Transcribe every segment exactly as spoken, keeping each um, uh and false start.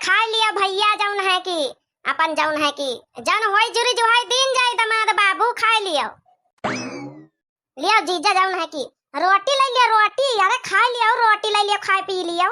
खाइ लियो भइया, जउन है कि अपन जउन है कि जउन होई जुरी जुहाई दीन जाई दमाद बाबू, खाइ लियो। लियो जीजा जउन है कि रोटी लइ लियो, रोटी, अरे खाइ लियो, रोटी लइ लियो, खाइ पी लियो।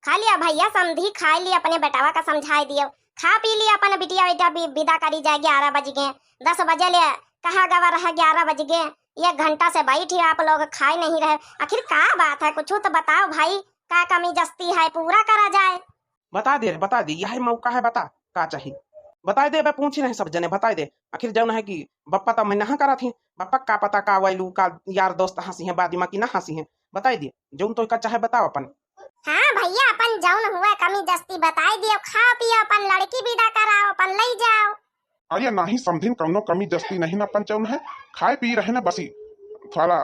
खाइ लियो भइया समधी, खाइ लियो, अपने बेटवा का समझाइ दियो, खा पी लियो, अपन बिटिया बेटा बि-, बिदा करी जाए, ग्यारह बजि गए, दस बजे ले कहा गवा रहा, ग्यारह बजि गए, एक घंटा से बैठी आप लोग खाइ नहीं रहे, आखिर का बात है, कुछ तो बताओ भाई, का कमी जस्ती है, पूरा करा जाए। बताइ दे रे, बताइ दे, यही मौका है, बता, का चाही? बताइ दे, अबे पूछी नहीं सब जने, बताइ दे। आखिर जउन है कि बप्पा त मैं नहा करत ही, बप्पा का पता का वैलू, का यार दोस्त हँसी हैं, बादिमा की ना हँसी हैं, बताइ दे, जउन तो का चाहे बताओ अपन। हाँ भइया, अपन जउन हुआ कमी जस्ती बताइ दियो, खाओ पियो, अपन लड़की बिदा कराओ, अपन लइ जाओ। अरे नाही समधिन, कउनो कमी जस्ती नहीं ना, अपन जउन है खाए पी रहे ना बसी, थोड़ा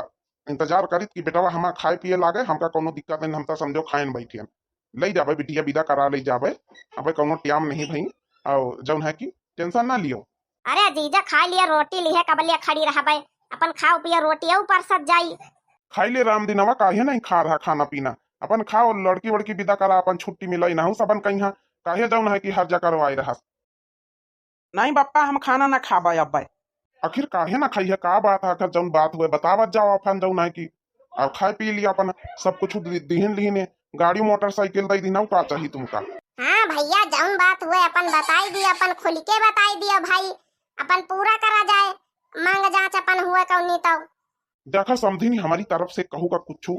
इंतजार करित कि बेटवा हमार खाए पिए लागे, हमका कउनो दिक्कत नहीं, हम तो समझो खाएन बैठियन। लइ जाबे बिटिया बिदा करा लइ जाबे, अबे कउनो टियाम नहीं भई, और जउन है कि टेंशन ना लियो। अरे जीजा खाइ लिया रोटी लिहे कबलिया खड़ी रहबे, अपन खाओ पियो रोटी ऊ परसत जाई। खाइ ले रामदिनवा, काहे नहीं खा रहा खाना पीना, अपन खाओ लड़की वड़की बिदा करा, अपन छुट्टी मिलाई ना हूँ सबन कहीं, काहे जउन है कि हर जगह करवाए रहस। नहीं बप्पा, हम खाना ना खाबे अब्बे। आखिर काहे ना खाइहे, का बात है? आखिर जउन बात हुए बतावत जाओ अपन, जउन है कि अब खाए पी लिया अपन, सब कुछ दि-, दिहिन लिहिने, गाड़ी मोटरसाइकिल दइ दिहिन, का चाही तुमका? हाँ भइया, जउन बात हुए अपन बताइ दिया, अपन खुल के बताइ दिया भाई, अपन पूरा करा जाए, मांग जांच अपन हुए कउनी तो। देखा समधिनी, हमारी तरफ से कहू का कुछ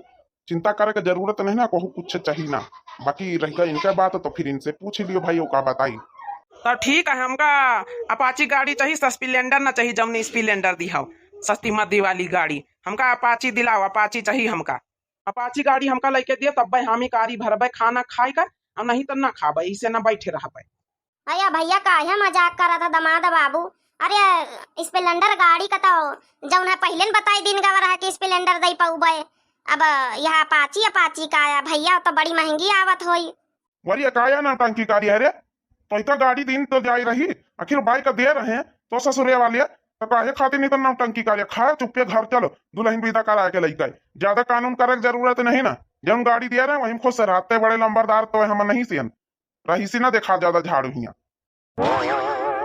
चिंता करे के जरूरत नहीं ना, कहू कुछ चाही ना। बाकी रह गई इनके बात तो फिर इनसे पूछ लियो भाई, वो का बताई। तो ठीक है, हमका अपाची गाड़ी चाही, स्प्लेंडर ना चाही, जौन स्प्लेंडर दिहाओ, सस्ती मद्दी वाली गाड़ी। हमका अपाची दिलाओ, अपाची चाही हमका। अपाची गाड़ी हमका लइके दियो, तब भाई हामी कारी भरबे खाना खाए का, और नहीं तो ना खाबे, इसे ना बैठे रहबे। अरे भइया, काहे मजाक करत ह दमाद बाबू? अरे, स्प्लेंडर गाड़ी का तो जौन है पहिले न बताई दिन गवा रहा कि स्प्लेंडर दई पउबे। अब यह अपाची, अपाची का है भइया, तो बड़ी महंगी आवत होई। वरी काया नौटंकी कारी है रे? तो इतना गाड़ी दिन तो जाई रही, आखिर बाइक दे रहे तो ससुरे वाले, तो काहे खातिर नहीं तो नौटंकी कारी? खा चुपके घर चलो, दुलहिन बिदा करा के लइके। ज्यादा कानून करे के जरूरत नहीं ना, जौन गाड़ी दे रहे वही में खुश रहते, बड़े लंबरदार तो हम नहीं सियन। रहीसी ना देखा ज्यादा झाड़ू हियाँ।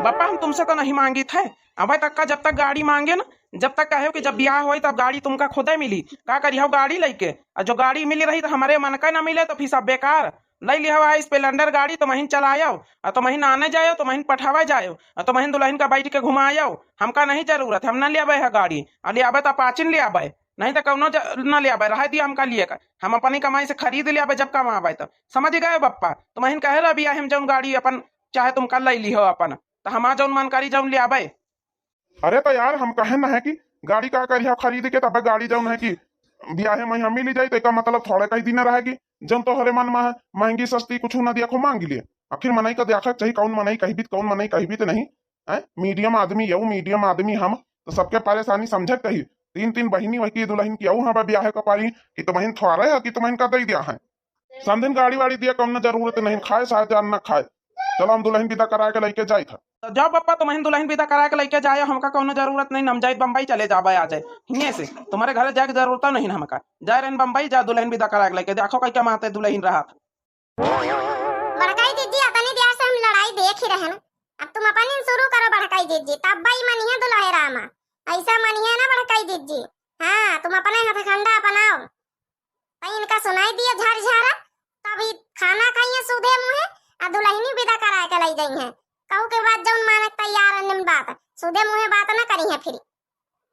बप्पा, हम तुमसे तो नहीं मांगित है। अबे तक का जब तक गाड़ी मांगे ना, जब तक कहे कि जब ब्याह होई तब गाड़ी तुमका खुदे मिली। का करिहौ गाड़ी लइके? और जो गाड़ी मिली रही तो हमरे मन का ना मिले तो फिर सब बेकार। लइ लिहौ आ स्प्लेंडर गाड़ी, तुमहिन चलायौ, और तुमहिन आने जायौ, तुमहिन पठावे जायौ, और तुमहिन दुलहिन का बैठ के घुमायौ। हमका नहीं जरूरत है, हम ना लेबे है गाड़ी। और लेबे तो अपाचिन लेबे, नहीं तो कौनो ज-, ना लेबे, रहे दिया हमका लिए का। हम अपनी कमाई से खरीद लेबे जब कमाबे तो। समझ गए बप्पा? तुमहिन कहे रहा बियाहे में जौन गाड़ी अपन चाहे तुमका लइ लिहौ अपन, तो हमार जौन मन करी जौन लेबे। अरे तो यार, हम कहे ना है कि गाड़ी का करिहौ खरीद के, तब गाड़ी जौन है कि बियाहे में हम मिली जाई, तो एका मतलब थोड़े कही दिन रहे कि जौन तोहरे मन में है, महंगी सस्ती कुछ ना दिया, खूब मांग लिए। आखिर मनई का देखा चाहिए, कौन मनई कहबी त, कौन मनई कहबी त नहीं। हैं? मीडियम आदमी यऊ, मीडियम आदमी हम, तो सबके परेशानी समझे के चाहिए। तीन तीन बहिनी वही की दुलहिन की अऊ हाँ बा बियाहे का पारी कि तुमहिन थोड़े है कि तुमहिन का दे दिया है। समधिन गाड़ी वाड़ी दिया कौनो जरूरत नहीं, खाए चाहे जान ना खाए। चलो हम दुलहिन बिदा करा के लइके जाइत है। तो जाओ बप्पा, तुमहिन दुलहिन बिदा करा के लइके जाए, हमका कौनो जरूरत नहीं, हम जाइत बम्बई चले जाबे आ जाए। हिये से तुम्हरे घरे जाए के जरूरत नहीं हमका, जाए रहन बम्बई, जा दुलहिन बिदा करा के लइके, देखो कई कमाते दुलहिन रहा। बड़काई जिज्जी, अतनी देर से हम लड़ाई देख ही रहे न, अब तुम अपनी शुरू करो बड़काई जिज्जी, तब भाई मनिहे दुलहे रामा, ऐसा मनिहे ना बड़काई जिज्जी। हाँ, तुम अपने हथकंडा अपनाओ। तई इनका सुनाई दिया झरझरा, तब ई खाना खाइए सूधे मुँहे, आ दुलहिनी बिदा करा के लई जइहें। कहू के बाद जौन माने के तैयार है निम बात, सूधे मुँहे बात ना करिहें फिर।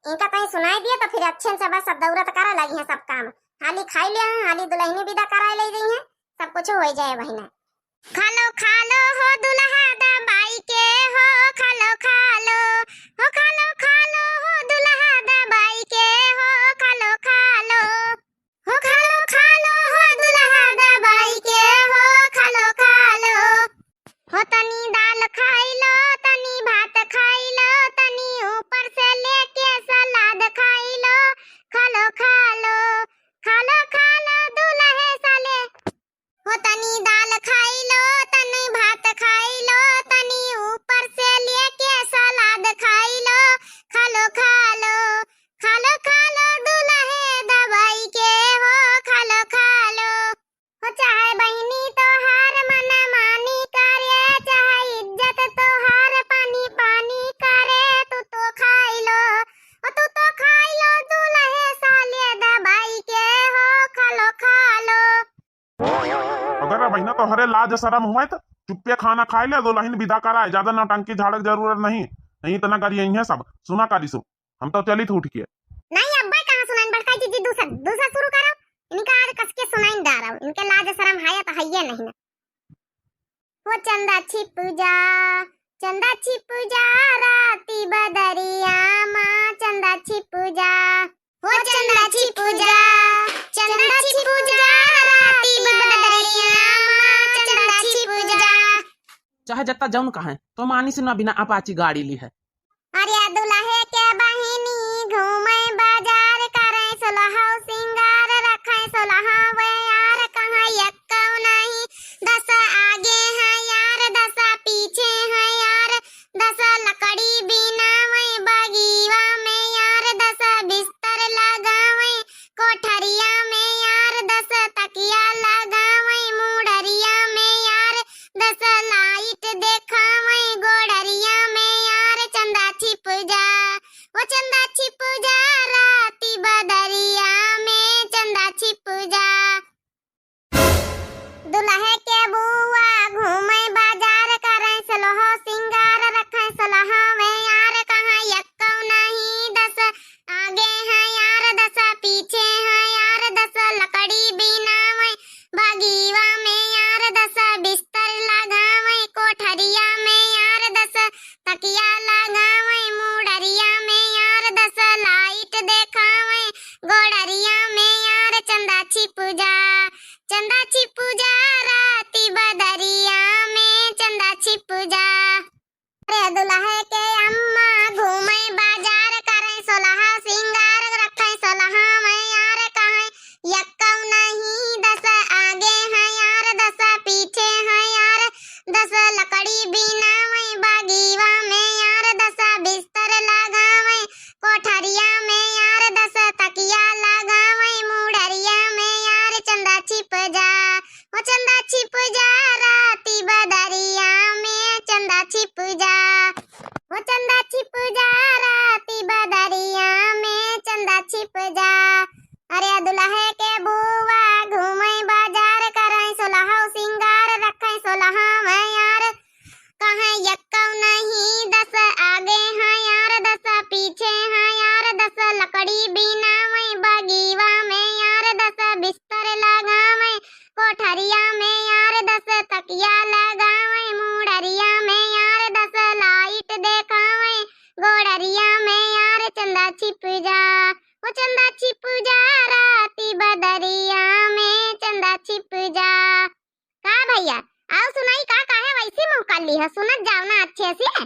इनका तई सुनाई दिया तो फिर अच्छे से बस अब दौरत करा लगिहें सब काम। हाली खाई लिया, हाली दुलहिनी बिदा करा लई जइहें, सब कुछ होइ जाए बहिना। खालो खालो हो दुलहा दबाई के हो, खालो खालो, हो खालो खालो हो दुलहा दबाई के हो, खालो खालो, हो खालो खालो हो दुलहा दबाई के हो, खालो खालो। हो तनी दाल खाई लो, तनी भात खाई लो, तनी ऊपर से लेके सलाद खाई लो, खालो खालो, खालो खालो दुलहे साले। हो तनी दाल खाई लो, तनी भात खाई लो, लाज शरम हुए तो चुप्पे खाना खाए ले, दुलहिन बिदा कराए, ज्यादा नौटंकी झाड़क जरूरत नहीं, नहीं इतना गरियइहें सब। सुना करी सो, हम तो चली थे उठ के। नहीं अब्बा कहाँ सुनाइन, बड़का जीजी दूसर, दूसर शुरू करो, इनका आज कस के सुनाइन डारो, इनके लाज शरम हाया तो हइये नहीं ना। हो चंदा छिप जा, चंदा छिप जा, राती बदरिया मा चंदा छिप जा। हो चंदा छिप जा, चंदा छिप जा, राती बदरिया मा चंदा छिप जा। चाहे जत्ता जौन कहें, तो मानी से ना बिना अपाची गाड़ी ली है। अरे दुलहे के बहिनी घूमे बाजार, करे सोलहो सिंगार, रखे सोलहो वे यार, कहाँ यक्कौ नहीं, दस आगे है यार, दस पीछे है यार, दस लकड़ी बिनावे बगीवा में यार, दस बिस्तर लगावे कोठरिया में यार, दस तकिया लगावे मुड़रिया में यार, दस लाइट देखावे गोड़रिया में यार, चंदा छिप जा, ओ चंदा छिप जा, राती बदरिया में चंदा छिप जा। दुलहे के बुआ घूमे बाजार, करे सोलहो सिंगार, रखे सोलहो में यार, कहाँ यक्कौ नहीं, दस आगे है यार, दस पीछे है यार, दस लकड़ी बिनावे बगीवा में यार, दस बिस्तर लगावे कोठरिया में यार, दस तकिया लगावे मुड़रिया में यार, दस लाइट देखावे गोड़रिया में यार, चंदा छिप जा, चंदा छिप जा, राती बदरिया में चंदा छिप जा। अरे दुलहे के अम्मा घूमे बाजार, करे सोलहा सिंगार, रखे सोलहा में यार, कहे यक्कौ नहीं, दस आगे है यार, दस पीछे है यार, दस लकड़ी बिनावे बगीवा में यार, दस बिस्तर लगावे कोठरिया में यार, दस तकिया लगावे मुड़रिया में यार, चंदा छिप जा, ओ चंदा छिप जा, राती बदरिया में चंदा छिप जा, ओ चंदा छिप जा, राती बदरिया में चंदा छिप जा। अरे दुलहे के बुआ घूमे बाजार, करे सोलहो सिंगार, रखे सोलहा में यार, कहे यक्कौ नहीं, दस आगे है यार, दस पीछे है यार, दस लकड़ी बिनावे बगीवा में यार, दस बिस्तर लगावे कोठरिया में यार, दस तकिया लगावे मुड़रिया में यार, दस लाइट देखावे गोड़रिया में यार, चंदा छिप जा, ओ चंदा छिप जा, राती बदरिया में चंदा छिप जा। का भइया, अउ सुनाई का, काहे वैसी मुँह कर ली है, सुनत जाओ ना अच्छे से।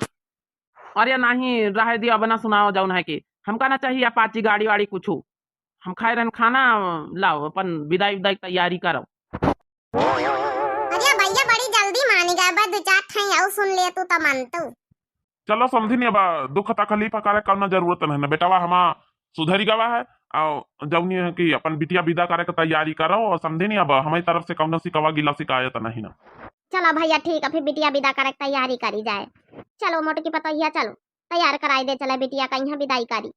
अरे नहीं, रहे दियो, अब ना सुनाओ जौन है कि हमका ना चाहिए अपाची गाड़ी वाड़ी कुछू। हम खाए रहन खाना, लाओ अपन विदाई विदाई तैयारी करो। अरे भइया बड़ी जल्दी मानी गए, बस दो चार ठाई अउ सुन ले तू त मन तू। चलो समझी नहीं, अब दुख तकलीफ करे कौनो जरूरत नहीं ना, बेटवा हमा सुधरी गवा है, और जौनी है कि अपन बिटिया विदा करे के तैयारी करो, और समझी नहीं, अब हमारी तरफ से कौनो सिकवा गिला सिकायत नहीं ना। चलो भइया ठीक है, फिर बिटिया विदा करे के तैयारी करी जाए। चलो मोटकी पतोहिया, चलो तैयार कराई दे, चले बिटिया का यहाँ विदाई करी।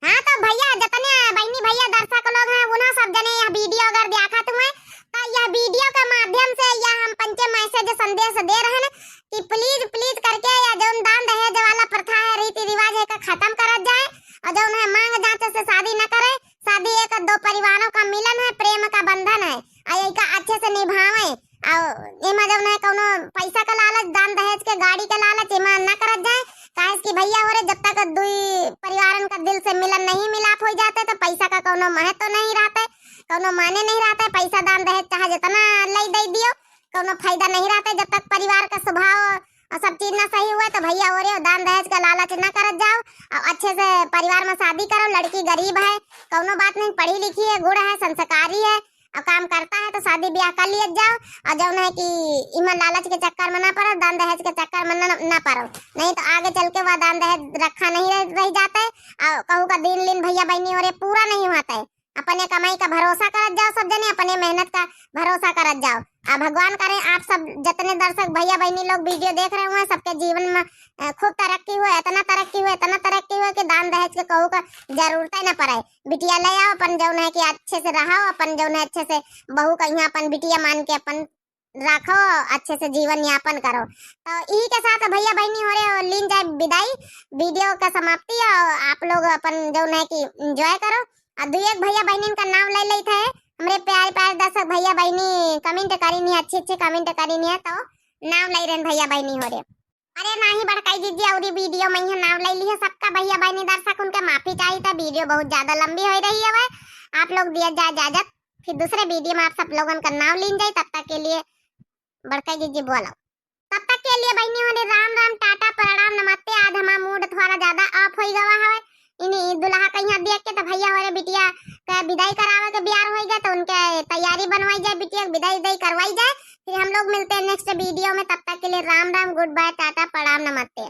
हाँ तो भइया, जितने बहिनी भइया दर्शक लोग हैं, उन्हें सब जने यह वीडियो अगर देखत हुए तो यह वीडियो के माध्यम से यह हम पंचे मैसेज संदेश दे रहे हैं कि please, please करके यह जौन दान दहेज वाला प्रथा है, रीति रिवाज है, का खत्म करत जाए और जौन है मांग जांच से शादी न करे। शादी एक दो परिवारों का मिलन है, प्रेम का बंधन है, और यही का अच्छे से निभावे। और एमा जौन है कौनो पैसा का लालच, दान दहेज के, गाड़ी के लालच एमा ना करत जाए। काहे कि भइया हो रे, जब तक दुई परिवारन का दिल से मिलन नहीं मिलाप हो जाते तो पैसा का कौनो महत्व नहीं रहते, कौनो माने नहीं रहते। पैसा दान दहेज चाहे जितना लई दे दियो, कौनो फायदा नहीं रहते जब तक परिवार का स्वभाव और सब चीज ना सही हुए। तो भइया हो रे, दान दहेज का लालच ना करत जाओ और अच्छे से परिवार में शादी करो। लड़की गरीब है, कौनो बात नहीं, पढ़ी लिखी है, गुण है, संस्कारी है, और काम करता है तो शादी ब्याह कर लिया जाओ। और जौन है कि इमा लालच के चक्कर में ना पड़ो, दान दहेज के चक्कर में ना, ना पड़ो, नहीं तो आगे चल के वह दान दहेज रखा नहीं रह, रह जाते। और कहू का दिन लिन भइया बहिनी हो रे पूरा नहीं होते। अपने कमाई का भरोसा करत जाओ सब जने, अपने मेहनत का भरोसा करत जाओ। आ भगवान करे आप सब जितने दर्शक भइया बहिनी लोग वीडियो देख रहे हुए हैं, सबके जीवन में, अ, खूब तरक्की हुए, इतना तरक्की हुए, इतना तरक्की हुए कि दान दहेज के कहू का जरूरत ही ना पड़े। बिटिया ले आओ, अपन जौन है कि अच्छे से रहो, अपन जौन है अच्छे से बहू का यहाँ अपन बिटिया मान के अपन रखो, अच्छे से जीवन यापन करो। तो इही के साथ भैया बहिनी हो रे लीन जाए विदाई, वीडियो का समाप्ति। और आप लोग अपन जौन है कि एंजॉय करो। और दुई एक भैया बहिनी का नाम ले लेते हैं, हमरे प्यारे प्यारे दर्शक भैया बहिनी कमेंट करी नहीं, अच्छे अच्छे कमेंट करी नहीं है, तो नाम ले रहे भैया बहिनी हो रे। अरे नाही बड़काई जीजी, अउरी वीडियो में यह नाम ले ली है सबका भैया बहिनी दर्शक, उनके माफी चाहिए था, वीडियो बहुत ज्यादा लंबी हो रही है। वह आप लोग दिया जाए इजाजत, फिर दूसरे वीडियो में आप सब लोगन का नाम लीन जाए। तब तक के लिए बड़काई जीजी बोलो, तब तक के लिए बहिनी हो रे राम राम, टाटा, प्रणाम, नमस्ते। आज हमारा मूड थोड़ा ज्यादा ऑफ हो गवा है, इन्हीं दुल्हा का यहाँ देख के तो भैया हो रे बिटिया का विदाई करावे के बियार हो गया, तो उनके तैयारी बनवाई जाए, बिटिया की विदाई विदाई करवाई जाए। फिर हम लोग मिलते हैं नेक्स्ट वीडियो में, तब तक के लिए राम राम, गुड बाय, टाटा, प्रणाम, नमस्ते।